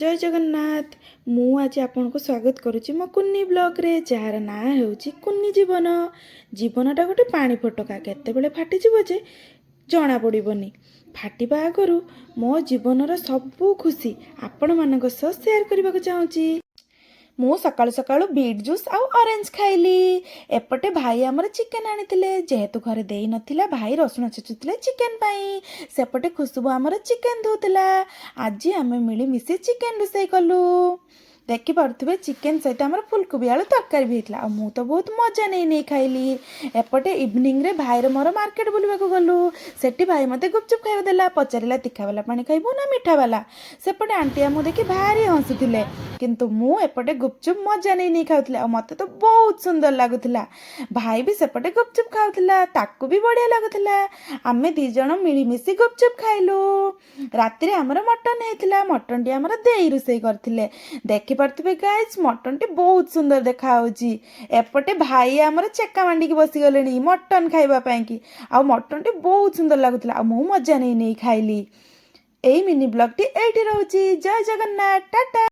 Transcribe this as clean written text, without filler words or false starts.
ଜୟ ଜଗନ୍ନାଥ। ମୁଁ ଆଜି ଆପଣଙ୍କୁ ସ୍ୱାଗତ କରୁଛି ମୋ କୁନି ବ୍ଲଗ୍ରେ, ଯାହାର ନାଁ ହେଉଛି କୁନି ଜୀବନ। ଜୀବନଟା ଗୋଟେ ପାଣି ଫୋଟକା, କେତେବେଳେ ଫାଟିଯିବ ଯେ ଜଣା ପଡ଼ିବନି। ଫାଟିବା ଆଗରୁ ମୋ ଜୀବନର ସବୁ ଖୁସି ଆପଣମାନଙ୍କ ସହ ସେୟାର କରିବାକୁ ଚାହୁଁଛି। ମୁଁ ସକାଳୁ ସକାଳୁ ବିଟ୍ ଜୁସ୍ ଆଉ ଅରେଞ୍ଜ ଖାଇଲି। ଏପଟେ ଭାଇ ଆମର ଚିକେନ୍ ଆଣିଥିଲେ। ଯେହେତୁ ଘରେ ଦେଇନଥିଲା, ଭାଇ ରସୁଣ ଛେଚୁଥିଲେ ଚିକେନ୍ ପାଇଁ। ସେପଟେ ଖୁସବୁ ଆମର ଚିକେନ୍ ଧୋଉଥିଲା। ଆଜି ଆମେ ମିଳିମିଶି ଚିକେନ୍ ରୋଷେଇ କଲୁ। ଦେଖିପାରୁଥିବେ, ଚିକେନ୍ ସହିତ ଆମର ଫୁଲକୋବି ଆଳୁ ତରକାରୀ ବି ହେଇଥିଲା ଆଉ ମୁଁ ତ ବହୁତ ମଜା ନେଇ ନେଇ ଖାଇଲି। ଏପଟେ ଇଭିନିଂରେ ଭାଇର ମୋର ମାର୍କେଟ ବୁଲିବାକୁ ଗଲୁ। ସେଠି ଭାଇ ମୋତେ ଗୁପଚୁପ୍ ଖାଇବାକୁ ଦେଲା। ପଚାରିଲା, "ତୀଖା ବାଲା ପାଣି ଖାଇବୁ ନା ମିଠା ବାଲା?" ସେପଟେ ଆଣ୍ଟି ଆମକୁ ଦେଖି ଭାରି ହସୁଥିଲେ, କିନ୍ତୁ ମୁଁ ଏପଟେ ଗୁପଚୁପ୍ ମଜା ନେଇ ନେଇ ଖାଉଥିଲି ଆଉ ମୋତେ ତ ବହୁତ ସୁନ୍ଦର ଲାଗୁଥିଲା। ଭାଇ ବି ସେପଟେ ଗୁପଚୁପ୍ ଖାଉଥିଲା, ତାକୁ ବି ବଢ଼ିଆ ଲାଗୁଥିଲା। ଆମେ ଦୁଇ ଜଣ ମିଳିମିଶି ଗୁପଚୁପ୍ ଖାଇଲୁ। ରାତିରେ ଆମର ମଟନ୍ ହେଇଥିଲା। ମଟନ୍ଟି ଆମର ଦେଇ ରୋଷେଇ କରିଥିଲେ। ଦେଖିପାରୁଥିବେ ଗାଇଜ୍, ମଟନ୍ଟି ବହୁତ ସୁନ୍ଦର ଦେଖାହେଉଛି। ଏପଟେ ଭାଇ ଆମର ଚେକା ମାଣ୍ଡିକି ବସିଗଲେଣି ମଟନ୍ ଖାଇବା ପାଇଁକି। ଆଉ ମଟନ୍ଟି ବହୁତ ସୁନ୍ଦର ଲାଗୁଥିଲା ଆଉ ମୁଁ ମଜା ନେଇ ନେଇ ଖାଇଲି। ଏଇ ମିନି ବ୍ଲଗ୍ଟି ଏଇଠି ରହୁଛି। ଜୟ ଜଗନ୍ନାଥ, ଟାଟା।